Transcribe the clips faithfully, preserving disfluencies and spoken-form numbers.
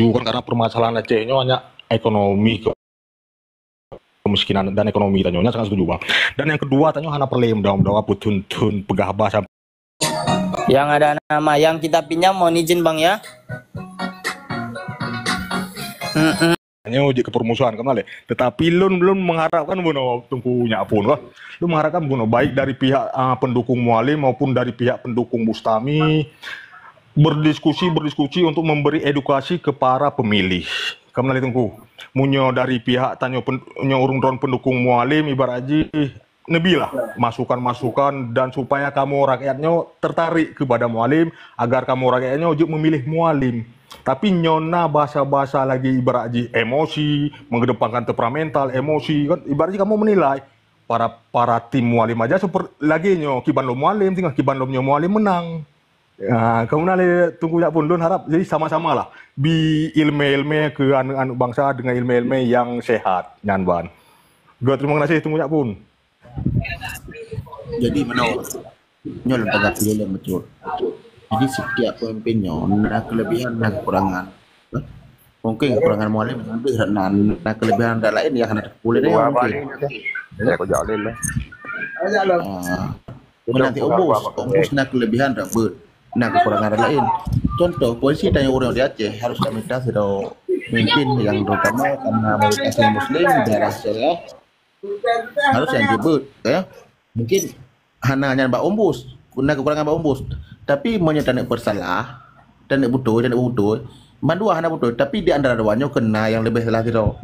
Bukan karena permasalahan Aceh nyoe hanya ekonomi, kemiskinan dan ekonomi tanyoe. Nyan sangat setuju, Bang. Dan yang kedua, tanyoe hana peureulée meudawa-dawa peuthun-thun peugah bah sampai Yang ada nama yang kita pinjam mohon izin bang ya. Mm-mm. Nyoe jeuet keu permusuhan, ka meunan lé. Tetapi lôn, lôn mengharapkan bunoe Teungku Nyak Pun lah. Lôn mengharapkan bunoe baik dari pihak uh, pendukung Mualim maupun dari pihak pendukung Bustami berdiskusi berdiskusi untuk memberi edukasi ke para pemilih. Ka meunan lé Teungku. Meunyoe dari pihak tanyoe pen, nyoe ureuëng droen pendukung Mualim ibarat jih neubi lah masukan-masukan dan supaya kamoe rakyat nyoe tertarik kepada Mualim agar kamoe rakyat nyoe jeuet memilih Mualim. Tapi nyoe na bahasa-bahasa lagi ibarat jih emosi, mengedepankan temperamental, emosi kan ibarat jih kamoe menilai para para tim Mualim aja seperti lagi nyoe kiban lom Mualim tinggal kiban lom nyoe Mualim menang. Ya, ka meunan lé Teungku Nyak Pun lôn harap jadi sama-sama lah bi ilmé-ilmé ke aneuk-aneuk bangsa dengan ilmé-ilmé yang sehat nyan ban. Gua terima kasih Teungku Nyak Pun. Jadi meunoe nyoe lôn tagak pilih lôn betul. Jadi setiap pemimpin nyoe na kelebihan na kekurangan. Mungkin kekurangan Mualim nanti na, na kelebihan dak lain yang hana terpulih dia mungkin. Saya kau jalan lah. Ah, nanti ombus, ombus na kelebihan dak ber, na kekurangan dak lain. Contoh polisi tanya orang di Aceh harus minta sidang pemimpin yang terutama karena mayoritas muslim daerah saya harus yang jebut ya. Mungkin hana nyan bak ombus, na kekurangan bak ombus. Tapi meunyoe taneuk peusalah, taneuk beutôi, taneuk beutôi, mandua hana beutôi, tapi di antara dua nyoe kena yang lebih salah sidroe.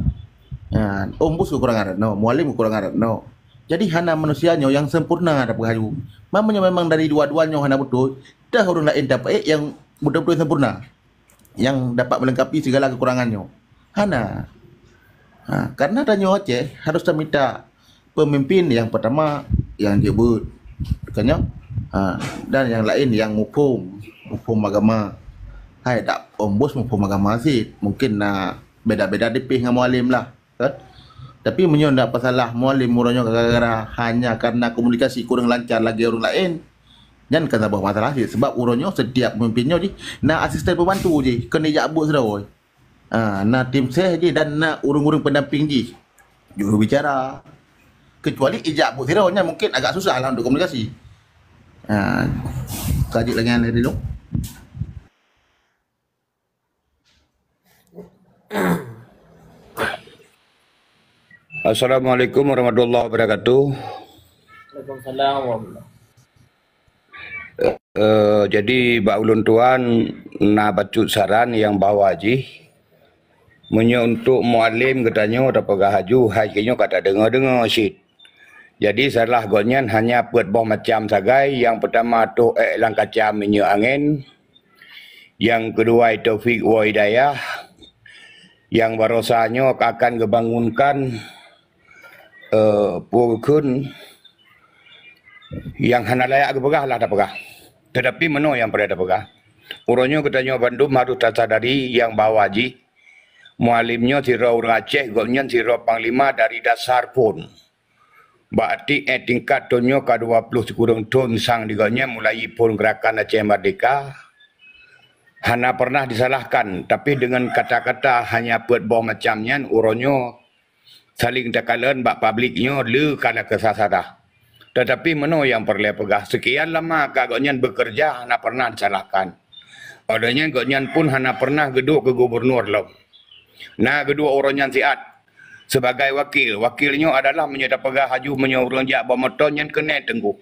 Ha, ombus kekurangan no, mualim kekurangan no. Jadi hana manusia nyoe yang sempurna dapat haju. Meunyoe memang dari dua-dua nyoe hana beutôi, dah ureuëng lain dapat yang beutôi-beutôi sempurna. Yang dapat melengkapi segala kekurangan nyoe. Hana. Ha, karena tanyoe Aceh harus tamita pemimpin yang pertama yang jebut. Kan nyoe? Ha, dan yang lain yang muphom, muphom agama. Hai tak ombus muphom agama sit. Mungkin na beda-beda dipih ngon mualim lah. Kan? Tapi meunyoe ndak pasalah mualim uroe nyoe gara-gara hanya karena komunikasi kurang lancar lagi ureuëng lain, nyan kan saboh masalah sit. Sebab uroe nyoe setiap pemimpin nyoe jih na asisten pembantu jih keuneuk jak buet sidroe. Ha, na tim ses jih dan na ureuëng-ureuëng pendamping jih. Juru bicara. Kecuali ijak buet sidroe nyan mungkin agak susah lah untuk komunikasi. Ha, kajik lagi yang dari dulu. Assalamualaikum warahmatullahi wabarakatuh. Waalaikumsalam warahmatullahi Uh, jadi bak ulôn tuan na bacut saran yang bawa jih. Meunyoe untuk mualim geutanyoe tapeugah haju hai nyoe ka tadeungoe-deungoe cit. Jadi salah gobnyan hanya peuet boh macam sagai, yang pertama toh ék lam kaca minyeuk angén, yang kedua Taufik wa Hidayah, yang barosa nyoe akan geubangunkan uh, pukon yang hana layak geupeugah lah tapeugah. Tetapi meunoe yang peureulée tapeugah. Uroe nyoe geutanyoe bandum harus tasadari yang bahwa jih mualim nyoe sidroe ureuëng Aceh, gobnyan sidroe panglima dari dasar phon. Bak atik eh tingkat thon nyoe ka dua ploh sikureueng thon sang di gobnyan mulai phon Gerakan Aceh Merdeka. Hana pernah disalahkan, tapi dengan kata-kata hanya peuet boh macam nyan uroe nyoe saling takalon bak publik nyoe le kana keusah-sadah. Tetapi meunoe nyang peureulée peugah, sekian lama ka gobnyan bekerja hana pernah disalahkan. Óh lheueh nyan gobnyan pun hana pernah geuduek keu gubernur lom. Na geuduek uroe nyan siat sebagai wakil. Wakil nyoe adalah meunyoe tapeugah haju meunyoe ureuëng jak bak moto nyan keuneuk teunggu.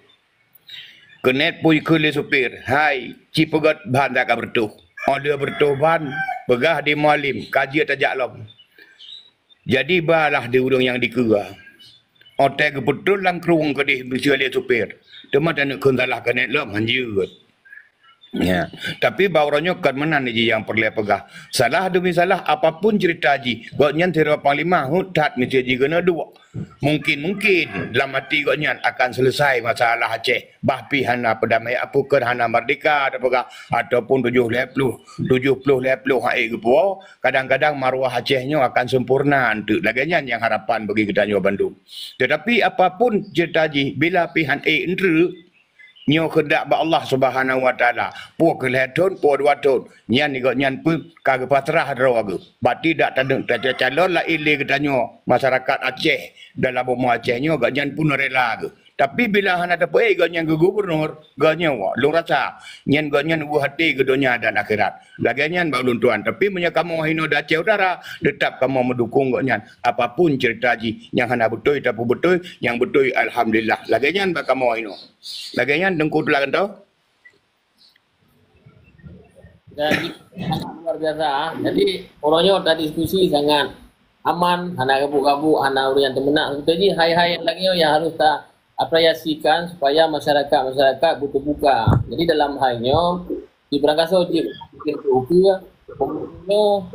Keuneuk pui keu lé supir, hai, ci peugét ban that ka beureutoh. Óh lheueh beureutoh ban, peugah di mualim, ka jeuet tajak lom. Jadi balah di ureuëng nyang dikeue. Óh tée geupeutrôn lam krueng keudeh miseue lé supir, teuma taneuk kheun salah keuneuk lom hanjeuet. Ya, tapi bak uroe nyoe kon meunan jih nyang peureulée peugah. Salah demi salah, apapun cerita jih, gobnyan sidroe panglima hot that miseue jih keuneuk duek. Mungkin-mungkin lam até gobnyan akan selesai masalah Aceh, bah pih hana peudamai apukon hana merdeka tapeugah ataupun tujoh lhée ploh, tujoh ploh lhée ploh hai geupuwoe, kadang-kadang maruah Aceh nyoe akan sempurna enteuk. Lagée nyan nyang harapan bagi geutanyoe bandum. Tetapi apapun cerita jih, bila pih han ék enteuk, Nyoe keundak bak Allah Subhanahu wa Taala. Poh keu lhèe thon, poh dua thon. Nyan gobnyan pun ka geupasrah droe geuh. Berarti dak tadeungo ta-, calon laén lé geutanyoe masyarakat Aceh dalam bumoe Aceh nyoe gobnyan pun rela geuh. Tapi bila hana tapeuék gobnyan keu gubernur, gobnyan wak lôn rasa nyan gobnyan weueh até keu donya dan akhirat. Lagèe nyan bak ulôn tuan. Tapi meunyoe kamoe hinoe di Aceh Utara, teutap kamoe meudukung gobnyan. Apapun cerita jih, nyang hana beutôi tapeubeutôi, nyang beutôi alhamdulillah. Lagèe nyan bak kamoe hinoe. Lagèe nyan Teungku Tulah Gantoe. Dan sangat luar biasa. Jadi, uroe nyoe tadiskusi sangat aman, hana gabuk-gabuk, hana ureueng nyang teumeunak. Seperti jih hai-hai nyang lagèe nyoe nyang harus ta apresiasikan supaya masyarakat-masyarakat beuteubuka. Jadi, dalam hai nyoe, di Beurangkasoe jeuet mungkin keu ukeue, nyoe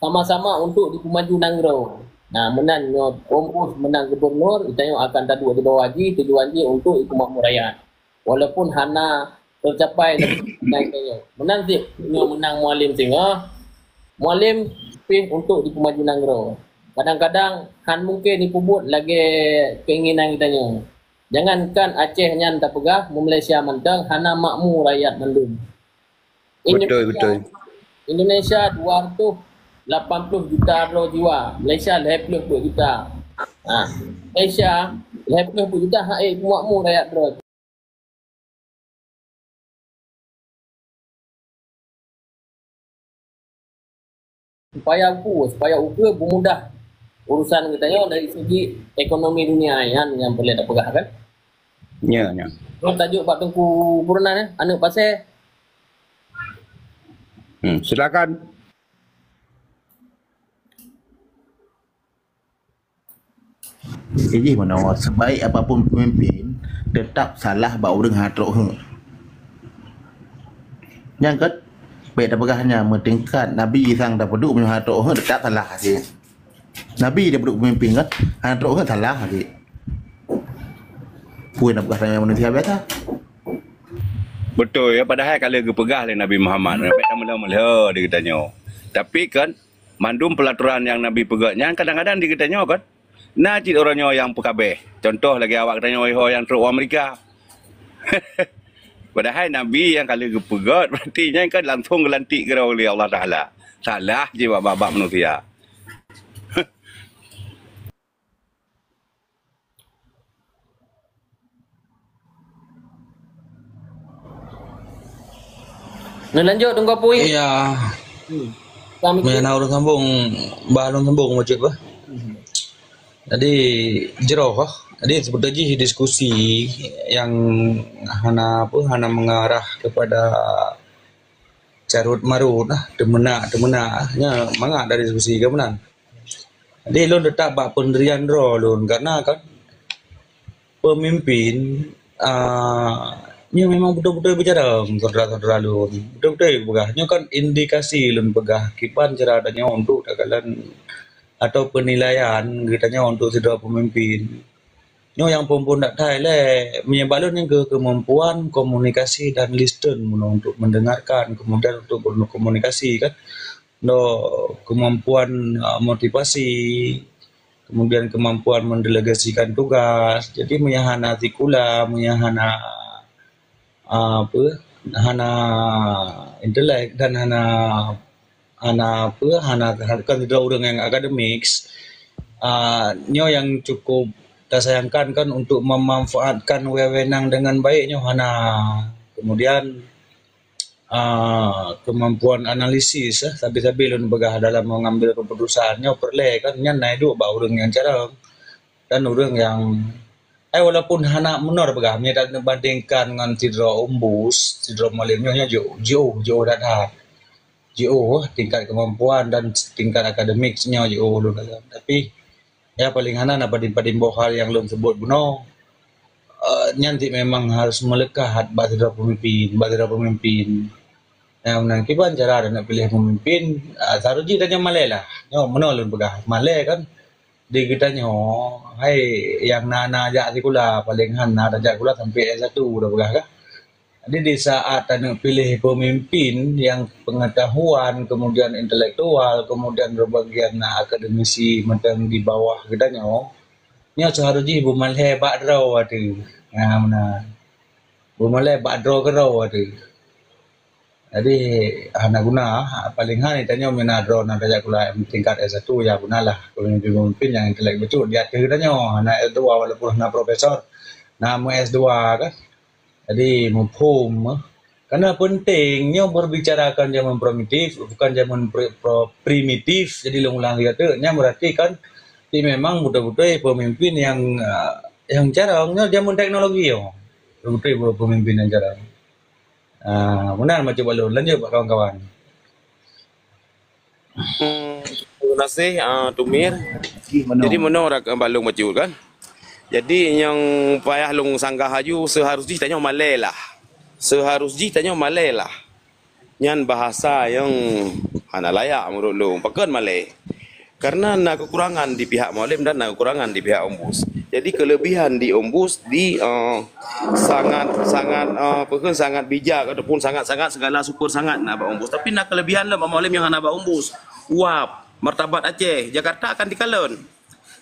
sama-sama untuk dipeumaju nanggroe. Nah, meunan nyoe Ompus meunan gubernur, geutanyoe akan taduek di bawah jih, tujuan jih untuk ipeumakmu rakyat. Walaupun hana teucapai, tapi meunan cit nyoe meunang Mualem singoh. Mualem pih untuk dipeumaju nanggroe. Kadang-kadang han mungken ipeubuet lagèe keinginan geutanyoe. Jangankan Aceh nyan tapeugah, Malaysia mantong hana makmu rakyat mandum. Betul, Indonesia, betul. Indonesia dua ratus lapan puluh juta droe jiwa, Malaysia lhèe ploh peuet juta. Ha, Malaysia lhèe ploh peuet juta han ék makmu rakyat droe. Supaya ukeue, supaya ukeue beumudah urusan geutanyoe dari segi ekonomi dunia nyan nyang peureulèe tapeugah kan. Nya, nya. Terus tajuk bak Teungku Purna, eh, aneuk pasè. Hmm, silakan. Ijih meunoe, sebaik apapun pemimpin, tetap salah bak ureueng hana trok heuet. Nyang kat, bèk tapeugah nyan meutingkat Nabi sang tapeuduek meunyoe hana trok heuet, tetap salah cit. Nabi tapeuduek pemimpin kan, hana trok heuet salah cit. Peue na peugah tanyoe manusia biasa. Beutôi, ya, padahai ka lheueh geupeugah lé Nabi Muhammad, bèk tameulhö-meulhö di geutanyoe. Tapi kan, mandum peulaturan nyang Nabi peugöt nyan kadang-kadang di geutanyoe kan, na cit uroe nyoe nyang peukabeh. Contoh lagèe awak geutanyoe ho nyang trok u Amerika. Padahai Nabi nyang ka lheueh geupeugöt, berarti nyan kan langsong geulantik keudroe lé Allah Taala. Salah jih bak, bak, bak manusia. Neulanjut Teungku Apui. Iya. Hmm. Kami Meunan ureueng sambung, bah lôn sambung bacut bah. Hmm. Jadi, jroh, jadi seperti jih diskusi yang hana apa, hana mengarah kepada carut marut lah, teumeunak, teumeunak lah. Nya mangat dari diskusi ke meunan. Jadi lôn teutap bak peundirian droe lôn, karena kan pemimpin, ah, nyoe memang beutôi-beutôi beujarang, syedara-syedara lôn. Beutôi-beutôi peugah. Nyoe kan indikasi lôn peugah kiban cara tanyoe untuk takalon atau penilaian geutanyoe untuk sidroe pemimpin. Nyoe nyang phon-phon that hai lé, meunyoe bak lôn nyang keu kemampuan komunikasi dan listen, meunyoe untuk mendengarkan, kemudian untuk berkomunikasi kan. Nyoe kemampuan, ah, motivasi, kemudian kemampuan mendelegasikan tugas. Jadi meunyoe hana sikula, meunyoe hana, ah, apa, hana intelek dan hana hana apa, hana, hana kon sidroe ureueng nyang akademik, ah, nyoe nyang cukup tasayangkan kan untuk memanfaatkan wewenang dengan baik nyoe hana. Kemudian, ah, kemampuan analisis, eh, sabe-sabe lôn peugah dalam mengambil keputusan nyoe peureulèe kan nyan na duek bak ureueng nyang carông dan ureueng nyang, eh, walaupun hana meunoe peugah, meunyoe dak neubandingkan ngon sidroe Ompus, sidroe Mualem nyoe, nyoe jiôh, jiôh, jiôh that-that. Jiôh tingkat kemampuan dan tingkat akademik nyoe jiôh lôn rasa. Tapi, ya, paling hana na padum-padum boh hal nyang lôn seubut bunoe. Eh, nyan cit memang harus meulekat bak sidroe peumimpin, bak sidroe peumimpin. Nyang meunan kiban cara taneuk piléh peumimpin, ah, seharôh jih tanyoe malèe lah. Nyoe meunoe lôn peugah, malèe kan di geutanyoe, hai nyang na, na jak sikula, paléng hana tajak sikula sampoe S satu dah peugah kah. Jadi di saat taneuk piléh peumimpin nyang peungatahuan, kemudian intelektual, kemudian berbagian na akademisi mantong di bawah geutanyoe, nyoe seharôh jih beumalèe bak droe ateueh. Nah, meunan. Beumulai bak droe keudroe tu. Jadi, hana guna, paling hana tanyoe mina droe na tajak sikula tingkat S satu, ya gunalah pemimpin-pemimpin nyang intelek bacut di ateueh tanyoe, hana S dua walaupun hana profesor, na meu S dua kan. Jadi, muphom, eh. Karena penting nyoe berbicara akan zaman primitif, bukan zaman pri-, pro-, primitif. Jadi, lôn ulang lagi kata, nyan berarti kan, ti memang beutôi-beutôi pemimpin yang, ah, yang jarang, nyoe zaman teknologi nyoe. Beutôi pemimpin yang jarang. Ah, meunan macam balon. Lanjut bak kawan-kawan. Hmm, terima kasih, ah, Tumir. Jadi, meunoe rak, eh, balong bacut kan. Jadi, nyang payah lôn sanggah aju, seharus jih tanyoe malée lah. Seharus jih tanyoe malée lah. Nyan bahasa nyang hana layak menurut lôn. Pakon malée? Karena na kekurangan di pihak Mualem dan na kekurangan di pihak Ombus. Jadi, kelebihan di Ombus di, eh, sangat, sangat, eh, apa ke, sangat bijak ataupun sangat-sangat segala syukur sangat na bak Ombus. Tapi na kelebihan lom bak Mualem nyang hana bak Ombus. Uap, martabat Aceh, Jakarta akan dikalon.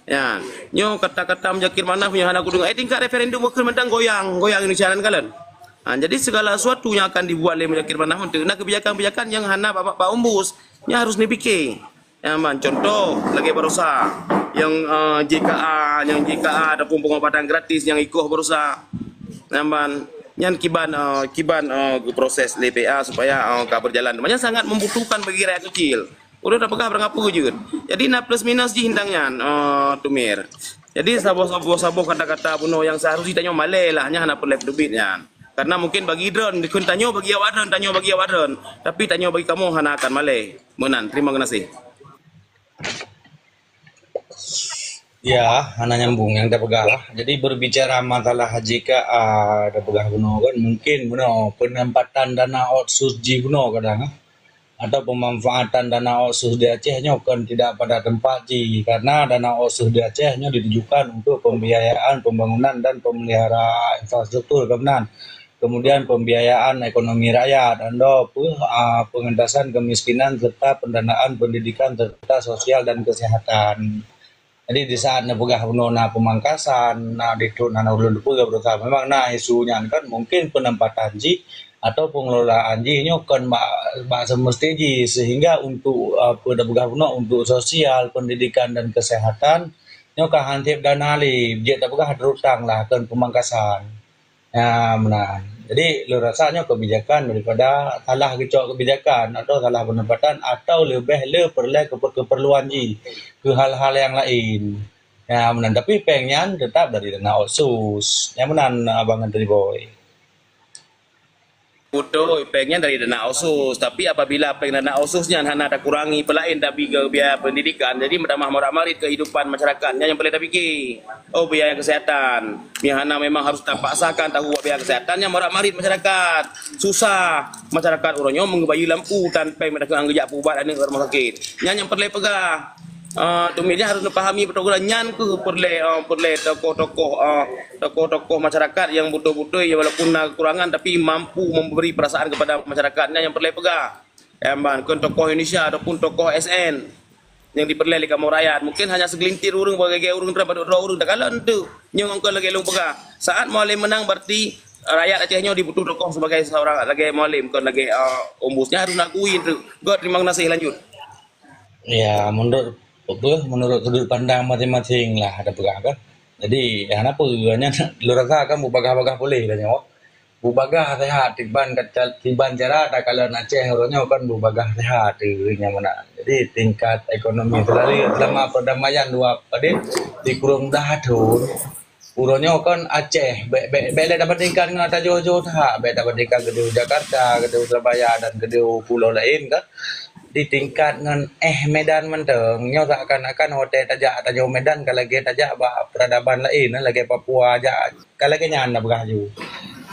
Ya, nyoe kata-kata Muzakir Manaf nyang hana kudeungoe. Eh, tingkat referendum wakil mantong goyang, goyang Indonesia nan kalon. Ha, jadi segala sesuatu yang akan dibuat oleh Muzakir Manaf untuk na kebijakan-kebijakan yang hana bak, bak, bak Ombus. Nya harus dipikir. Ya, man, contoh lagi barosa yang, eh, J K A, yang J K A ataupun pengobatan gratis yang ikoh barosa. Ya, man, nyan kiban, eh, kiban, eh, proses lé P A supaya, eh, ka berjalan. Makanya sangat membutuhkan bagi rakyat kecil. Ureueng tapeugah barang apa jeuet. Jadi na plus minus jih tentang nyan, eh, Tumir. Jadi saboh-saboh saboh kata-kata bunoe nyang seharusnya tanyoe malée lah, nyan hana peureulée teubiet nyan. Karena mungkin bagi droen, dikheun tanyoe bagi awak droen, tanyoe bagi awak droen. Tapi tanyoe bagi kamoe hana akan malée. Meunan, terima kasih. Ya, hana nyambung nyang tapeugah lah. Jadi berbicara masalah jika, ah, tapeugah bunoe kan, mungkin bunoe penempatan dana otsus jih bunoe kadang, ah. Atau pemanfaatan dana otsus di Aceh nyoe kon tidak pada tempat jih, karena dana otsus di Aceh nyoe ditujukan untuk pembiayaan pembangunan dan pemelihara infrastruktur, kan meunan. Kemudian pembiayaan ekonomi rakyat, dan dua peuh, ah, pengentasan kemiskinan serta pendanaan pendidikan serta sosial dan kesehatan. Jadi di saat neupeugah bunoe na pemangkasan, na ditrok na ulôn peugah berusaha. Memang na isu nyan kan mungkin penempatan jih atau pengelolaan jih nyoe kon bak, bak semesti jih sehingga untuk, eh, apa dah peugah bunoe untuk sosial, pendidikan dan kesehatan nyoe ka hansip dana lé, jeuet dah peugah drutang lah kon pemangkasan. Ya, meunan. Jadi, lôn rasa nyoe kebijakan daripada salah geucok kebijakan atau salah penempatan atau leubeh le peureulée keu keperluan jih keu hal-hal nyang laén. Ya, meunan. Tapi péng nyan teutap dari dana otsus. Ya, meunan, Abang Tadi Boy. Beutôi, péng nyan dari dana otsus. Tapi apabila péng dana otsus nyan hana takurangi peulaén tabi keu biaya pendidikan, jadi meutamah marak-marit kehidupan masyarakat. Nyan nyang peureulée tapiké. Oh, biaya kesehatan. Nyang hana memang harus tapaksakan tahu biaya kesehatan nyang marak-marit masyarakat. Susah. Masyarakat uroe nyoe meungeubaju lampu tan péng meutakeuh geujak peuubat aneuk rumah sakit. Nyan nyang peureulée peugah. Ah, Tumir nyan harus neupahami beutôi nyan keuh peureulée, ah, peureulée tokoh-tokoh, ah, tokoh-tokoh masyarakat nyang beutôi-beutôi ya walaupun na kekurangan tapi mampu memberi perasaan kepada masyarakat. Nyan nyang peureulée peugah. Nyang ban kon tokoh Indonesia ataupun tokoh S N. Nyang dipeureulee lé kamoe rakyat. Mungkin hanya segelintir ureuëng, bagagai ureuëng, teuma padub droe ureuëng takalon tu. Nyang kon lagée lôn peugah. Saat Mualem menang, berarti rakyat Aceh nyoe dibutuh tokoh sebagai seorang lagée Mualem, kon lagée, uh, Ombus. Nyan harus nakui tu. Gét, terima kasih, lanjut. Ya, menurut apa, menurut sudut pandang masing-masing lah ada peugah kan. Jadi, ya, kenapa? Hanya lôn rasa kan beubagah-bagah boleh lah nyoe. Beubagah sehat, tiban kaca-, tiban cara takalon Aceh uroe nyoe kan beubagah sehat, eh, nyang meunan. Jadi, tingkat ekonomi selalu selama perdamaian dua padit di kurung dah thon, uroe nyoe kan Aceh, bèk, bèk, bèk lé tabandingkan ngon ata jauh-jauh that, bèk tabandingkan keudéh Jakarta, keudéh Surabaya dan keudéh pulo laén kan. Di tingkat ngon éh Medan mantong, nyoe seakan-akan watée tajak ata jauh Medan ka lagée tajak bak peradaban laén, lagée Papua jak. Ka lagée nyan na peugah ju.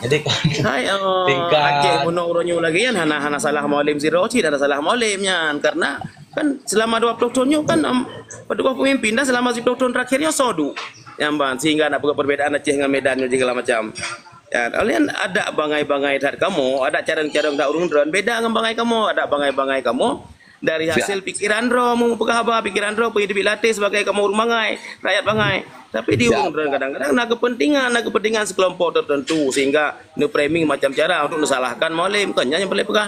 Jadi, kan, hai, eh, tingkat Aceh bunoe uroe nyoe lagée nyan hana, hana salah Mualem sidroe cit, hana salah Mualem nyan. Karena kan selama dua puluh thon nyoe kan, em, padub pemimpin dan selama siplôh thon terakhir nyoe soe duek. Nyang ban, sehingga na peugah perbedaan Aceh ngon Medan nyoe segala macam. Ya, oleh nyan adak bangai-bangai that kamoe, adak carông-carông that ureuëng droen beda ngon bangai kamoe, adak bangai-bangai kamoe Dari hasil pikiran droe, meupeugah haba pikiran droe, peue teubiet latih sebagai kamoe ureuëng bangai, rakyat bangai. Tapi di ureuëng droe kadang-kadang na kepentingan, na kepentingan sekelompok tertentu sehingga neu-framing macam cara untuk neusalahkan Mualem. Bukan nyan nyang paleng peugah.